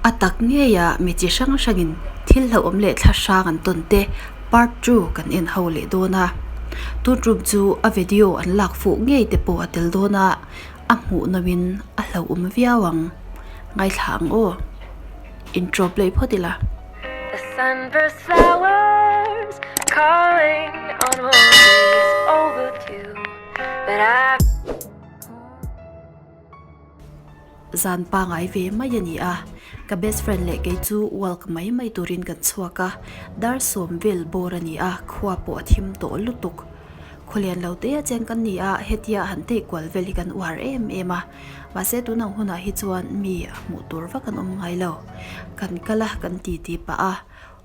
A tak ngeia mi chi hrang hrangin thil hlauhawm leh thla hrang an tawn te part two kan en ho leh dawn a. Tun tum chu a video an lak fuh ngei te pawh a tel dawn a, a hmuh nawmin a hlauhawm viau ang. Ngaithla ang aw. Intro play phawt ila. The sunburst flowers calling on holidays overdue But I Zan pangai ve mai a ni a, ka best friend leh kei chu walk mai mai turin kan chhuak a, dar sawm vel bawr a ni a, khua pawh a thim tawh lutuk. Khawlian lo te a cheng kan ni a, hetia han tei kual vel hi kan uar em em a, mahse tun ang hunah hi chuan mi a hmuh tur vak an awm ngai lo. Kan kal a, kan titi pah a,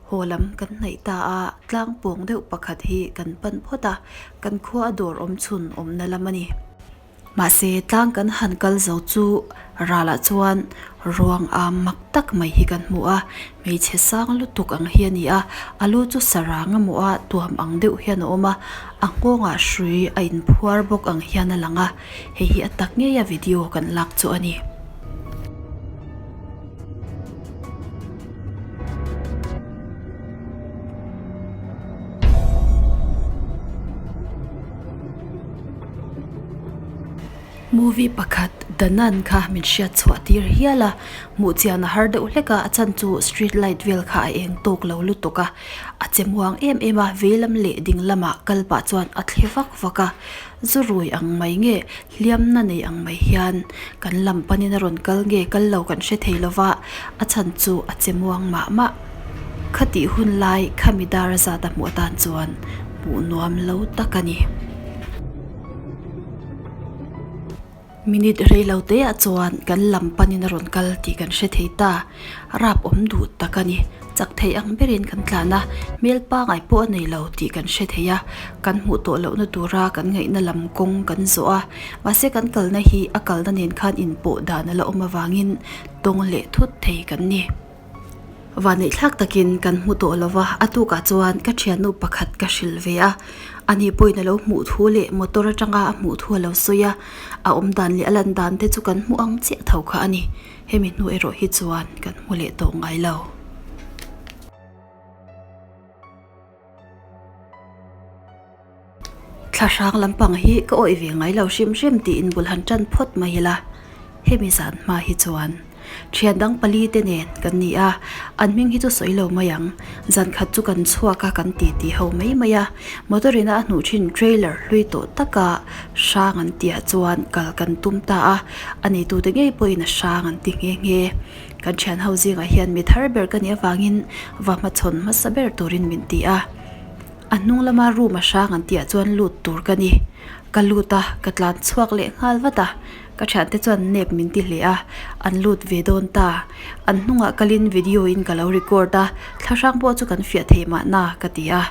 haw lam kan hnaih ta a, tlang pawng deuh pakhat hi kan pan phawt a, kan khua a dawr awm chhun awmna lam a ni. Mahse, tlang kan han kal zo chu ralah chuan ruang am mak tak mai hi kan hmu a, hmeichhe sang lutuk ang hi a ni a, a lu chu sarang emaw a tuam ang deuh hian a awm a, a nghawngah hrui a inphuar bawk ang hian a lang a, hei hi a tak ngeia video kan lak chu a ni. Movie pakhat The Nun kha min hriat chhuah tir hial a, hmuh chian a har deuh hlek a, a chhan chu street light vel kha a eng tawk lo lutuk a, a che muang em em a, vei lam leh ding lamah kal pah chuan a thle vak vak a, zu rui ang mai nge hliam na nei ang mai hian kan lam panin a rawn kal nge kal lo kan hre thei lova, a chhan chu a che muang mah mah. Khatih hun lai khami dar a zat a hmuh atan chuan hmuh nuam lo tak a ni. Minute rei lo te ah chuan kan lam panin a rawn kal tih kan hre thei ta. Rap awm duh tak a ni. Chak thei ang berin kan tlan a, hmel pangai pawh a nei lo tih kan hre thei a. Kan hmuh tawh lohna tura kan ngaihna lam kawng kan zawh a. Mahse kan kalna hi a kalna nen khan inpawh dan a la awm avangin tawng leh thut thei kan ni. Vaneihthlak takin kan hmu tawh lo va, a tukah chuan ka thiannu pakhat ka hrilh ve a, ani pawhin a lo hmuh thu leh motor atanga a hmuh thu a lo sawi a, a awm dan leh a lan dan te chu kan hmu ang chiah tho kha a ni, hemi hnu erawh hi chuan kan hmu leh tawh ngai lo. Thla hrang lampang hi ka awih ve ngai lo hrim hrim tiin bul han tan phawt mai ila, hemi zan hma hi chuan thian dang pali te nen kan ni a, an hming hi chu sawi lo mai ang, zan khat chu kan chhuak a kan ti ti ho mai mai a, motor in a hnuh thin trailer hlui tawh taka hrang an tihah chuan kal kan tum ta a, a neitute ngei pawhin a hrang an ti nghe nghe, kan thian ho zingah hian mi thar ber ka nih avangin va hmachhawn hmasa ber turin min ti a. A hnung lama room a hrang an tihah chuan lut tur ka ni. Ka lut a, ka tlan chhuak leh nghal vat a. Ka thiante chuan nep min ti hle a, an lut ve dawn ta. An hnungah kalin video in ka lo record a, thla hrang pawh chu kan fiah thei mahna ka ti a.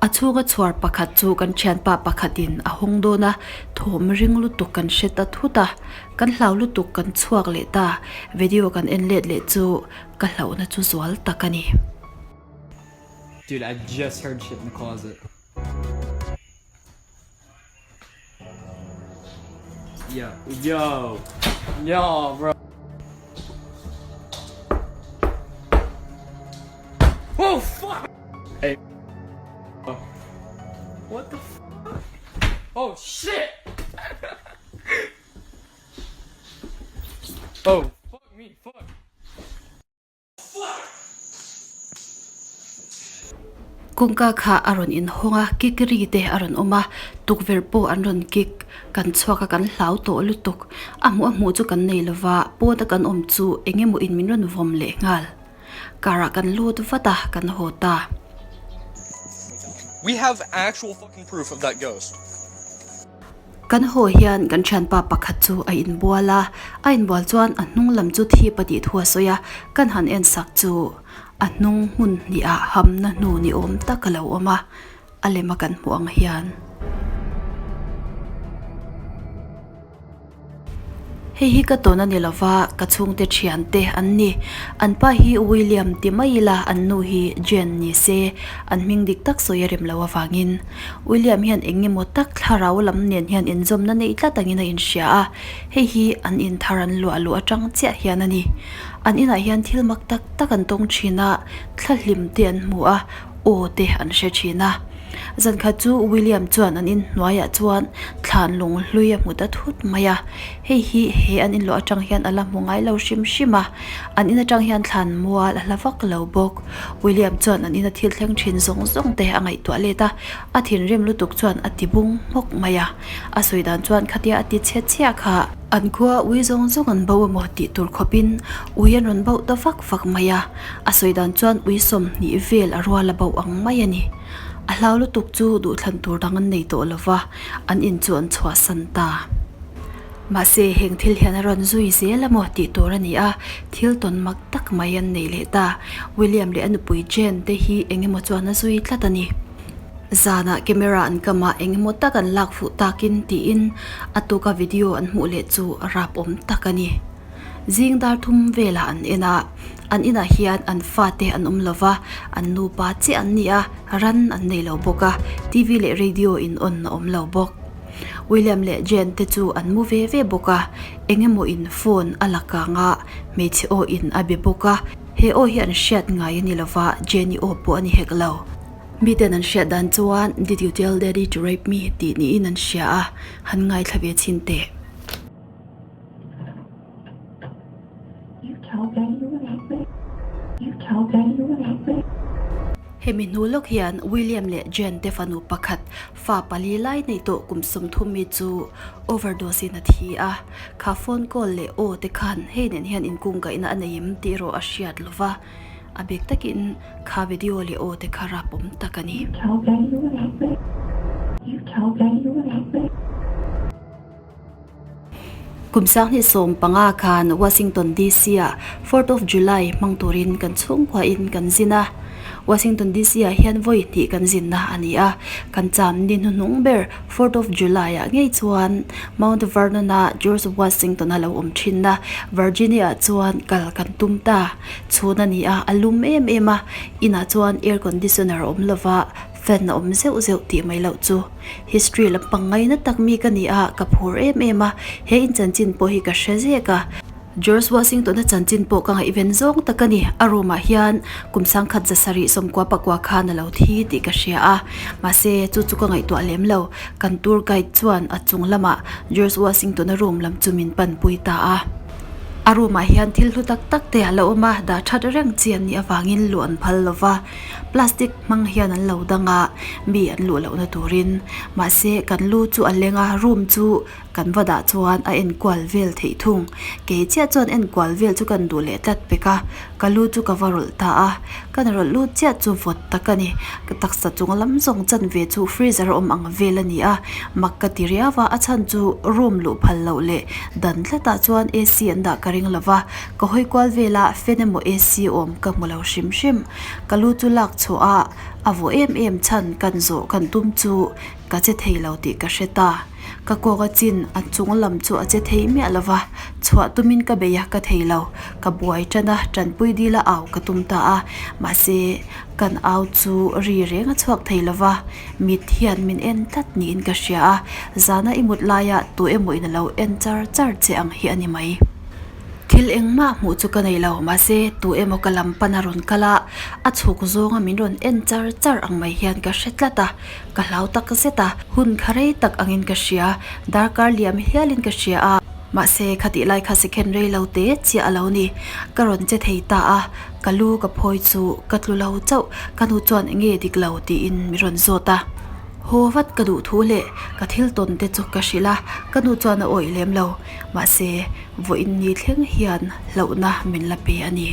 A chhunga chhuar pakhat chu kan thianpa pakhatin a hawng dawn a, thawm ring lutuk kan hre ta thut a. Kan hlau lutuk kan chhuak leh ta, video kan en let leh chu ka hlauhna chu zual tak a ni. Dude, I just heard shit in the closet. Yo, yo, yo, bro. Oh, fuck! Hey. What the fuck? Oh, shit! oh, fuck me, fuck. Kawngka kha a rawn inhawng a, kik ri te a rawn awm a, tukverh pawh an rawn kik, kan chhuak a kan hlau tawh lutuk, a hmuh a hmuh chu kan nei lova, pawn a kan awm chu eng emaw in min rawn vawm leh nghal, car ah kan lut vat a, kan haw ta. We have actual fucking proof of that ghost. Kan haw hian kan thianpa pakhat chu a inbual a, a inbual chuan a hnung lam chu thip a tih thu a sawi a, kan han en sak chu a hnung hmun hnih ah hamna hnu ni awm tak a lo awm a, a lem a kan hmuh ang hian. Hei hi ka tawn a ni lova, ka chhungte thiante an ni. An pa hi William ti mai ila an nu hi Jane ni se, an hming dik tak sawi a rem lo avangin. William hian eng emaw tak thlarau lam nen hian inzawmna neih tlat angin a inhria a, hei hi an inthar an luah luh atang chiah hian a ni. An inah hian thil mak tak tak an tawng thin a, thla hlim te an hmu a, aw te an hre thin a. Zan khat chu William chuan an inhnuaiah chuan thlan lung hlui a hmu ta thut mai a, hei hi he an inluah atang hian a la hmu ngai lo hrim hrim a, an in atang hian thlan mual a hla vak lo bawk. William chuan an ina thil thleng thin zawng zawng te a ngaihtuah let a, a thinrim lutuk chuan a ti bung hmawk mai a, a sawi dan chuan khatia a ti chhe chhiah kha. An khua ui zawng zawng an bo emaw tih tur khawpin ui an rawn bauh ta vak vak mai a, a sawi dan chuan ui 20 vel a rual a bauh ang mai a ni. A hlau lutuk chu duhthlan tur dang an nei tawh lo va, an in chu an chhuahsan ta. Mahse, heng thil hian a rawn zui zel emaw tih tur a ni a, thil tawn mak tak mai an nei leh ta. William leh a nupui Jane te hi eng emaw chuan a zui tlat a ni. Zanah camera an kam a, eng emaw tak an lak fuh takin tiin a tuka video an hmuh leh chu a rapawm tak a ni. Zing dar thum velah an en a, an inah hian an fate an awm lo va, an nupa chiah an ni a, ran an nei lo bawk a, TV leh radio in on a awm lo bawk. William leh Jane te chu an mu ve ve bawk a, eng emaw in phone a la kang a, hmeichhe aw in a be bawk a, he aw hi an hriat ngai a ni lo va, Jane-i aw pawh a ni hek lo. Miten an hriat dan chuan Did you tell daddy to rape me? tih niin an hria a, han ngaithla ve chhin teh. Hemi hnu lawk hian William leh Jane te fanu pakhat fa pali lai neih tawh kum 30 mi chu overdose in a thi a, kha phone call leh aw te khan hei nen hian inkungkaihna a nei em tih erawh a hriat lo va, a bik takin kha video leh aw te kha rapawm tak a ni. Kum 2015 khan Washington DC ah Fourth of July hmang turin kan chhungkua in kan zin a. Washington DC ah hian vawi hnih kan zinna a ni a. Kan cham ni hnuhnung ber Fourth of July ah ngei chuan Mount Vernon a George Washington a lo awm thinna Virginia ah chuan kal kan tum ta. Chhun a ni a, a lum em em a. Inah chuan air conditioner a awm lova, Fan a awm zeuh zeuh tih mai loh chu. History lampang ngaina tak mi ka ni a, ka phur em em a, he in chanchin pawh hi ka hre zek a. George Washington-a chanchin pawh ka ngaihven zawng tak a ni, a room ah hian kum sangkhat zasarih sawmkua pakua khan a lo thi tih ka hria a, mahse chu chu ka ngaihtuah lem lo, kan tour guide chuan a chung lamah George Washington-a room lam chu min panpui ta a. A room ah hian thil hlu tak tak te a lo awm a, dah that reng chi an nih avangin luh an phal lo va. Plastic hmang hian an lo dang a, mi an luh lohna turin. Mahse, kan lu chu a leng a, room chu kan va dah chuan a enkual vel theih thung. Kei chiah chuan enkual vel chu kan duh leh tlat pek a, ka lu chu ka va rawlh ta a. Kan rawlh lut chiah chu vawt tak a ni. Ka taksa chung lam zawng chan ve chu freezer awm ang vel a ni a, mak ka ti riau a, a chhan chu room luh phal loh leh dan tlatah chuan AC an dah ka ring lo va, ka hawi kual vel a, fan emaw AC awm ka hmu lo hrim hrim. Ka lu chu lak chhuah a, a vawh em em chhan kan zawh kan tum chu ka che thei lo tih ka hre ta. Ka kawk a chin a chung lam chu a che thei miah lo va, chhuah tumin ka bei a ka thei lo. Ka buai tan a, tanpui dil a au ka tum ta a, mahse kan au chu ri reng a chhuak thei lo va, mit hian min en tlat niin ka hria a, zana i mut laia tu emaw in a lo en char char che ang hi a ni mai. Thil engmah hmuh chu ka nei lo, mahse tu emaw ka lam pan a rawn kal a, a chhuk zawnga min rawn en char char ang mai hian ka hre tlat a, ka hlau tak zet a, hun kha rei tak angin ka hria, darkar liam hialin ka hria a, mahse khatih lai kha second rei lo te chiah a lo ni, ka rawn che thei ta a, ka lu ka phawi chu ka tlu lo chauh, ka nu chuan enge dik lo tiin min rawn zawt a. Haw vat ka duh thu leh ka thil tawn te chu ka hrilh a, ka nu chuan a awih lem lo. Mahse, vawiin ni thleng hian hlauhna min la pe a ni.